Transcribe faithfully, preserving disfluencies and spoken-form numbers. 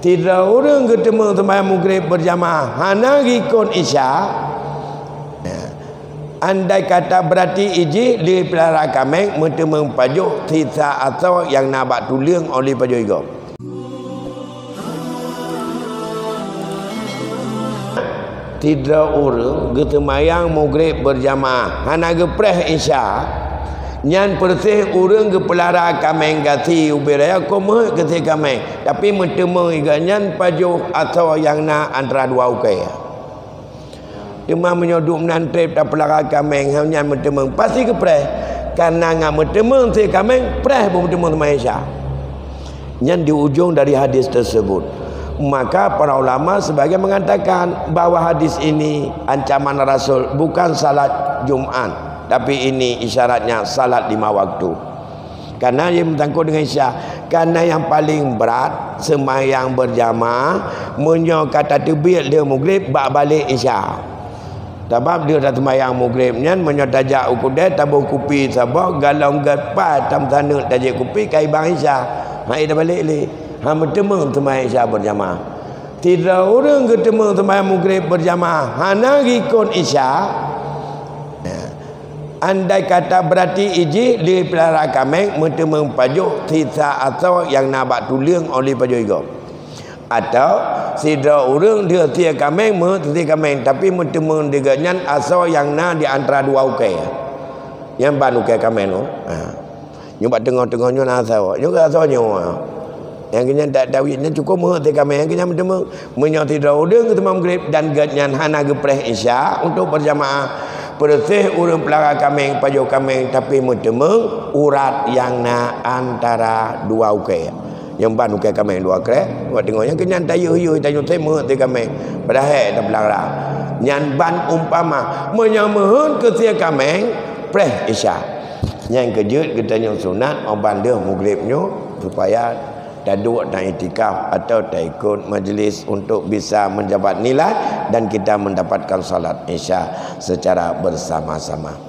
Sidroe ureuëng geuteumeung seumayang Maghrib beurjamaah hana geukot Isya, andai kata beurati ijih lé peulara kaméng meuteumeung pajoh sisa asoe nyang na bak tuleueng óh lheueh pajoh igob. Sidroe ureuëng geuseumayang Maghrib beurjamaah hana geupreh Isya, nyan peureuséh ureuëng geupeulara kaméng gasien ubé raya kon meuheuét keu sie kaméng, tapi meuteumeung gobnyan pajoh asoe nyang na antara dua ukée. Teuma meunyoe duek meunan treb tapeulara kaméng, nyan meuteumeung pasti geupreh, kareuna ngat meuteumeung sie kaméng preh beu meuteumeung seumayang Isya. Nyan di ujong dari hadis tersebut. Maka para ulama sebagian mengatakan bahwa hadis ini ancaman Rasul bukan salat Jumat, tapi ini isyaratnya salat lima waktu. Karena ia menyangkut dengan Isya. Karena yang paling berat sembahyang berjamaah meunyoe ka tateubiet lé Maghrib bak balek Isya. Sabab lheueh taseumayang Maghrib nyan meunyoe tajak u keudè taboh kupi saboh galong geupat tameusaneuk tajép kupi ka ibang Isya. Hai tabalek lé. Ha meuteumeung seumayang Isya beurjamaah. Sidroe ureuëng geuteumeung seumayang Maghrib beurjamaah hana geukot Isya, andai kata beurati ijih lé peulara kaméng meuteumeung pajoh sisa asoe nyang na bak tuleueng óh lheueh pajoh igob. Atawa sidroe ureuëng lheueh sie kaméng meuheuét sie kaméng, tapi meuteumeung di gobnyan asoe nyang na di antara dua ukée. Nyan ban ukée kaméng nyoe. Ha. Nyoe bak teungoh-teungoh nyoe na asoe. Nyoe keu asoe nyoe. Ha. Nyang keunyan tak tawi nyan cukôp meuheuét sie kaméng, nyang keunyan meuteumeung. Meunyoe sidroe ureuëng geuseumayang Maghrib dan gobnyan hana geupreh Isya untuk beurjamaah, peureuséh ureuëng peulara kaméng pajoh kaméng, tapi meuteumeung urat nyang na antara dua ukée. Nyang ban ukée kaméng dua kreh, bak teungoh nyang keunyan tayeuh-yeuh tanyoe teuh meuheuét sie kaméng, padahai tapeulara. Nyan ban umpama, meunyoe meuheuét keu sie kaméng, preh Isya. Nyang keujeuet geutanyoe sunat óh ban lheueh Maghrib nyoe supaya taduek dan iktikaf atau taikot majlis untuk bisa menjabat nilai dan kita mendapatkan salat Isya secara bersama-sama.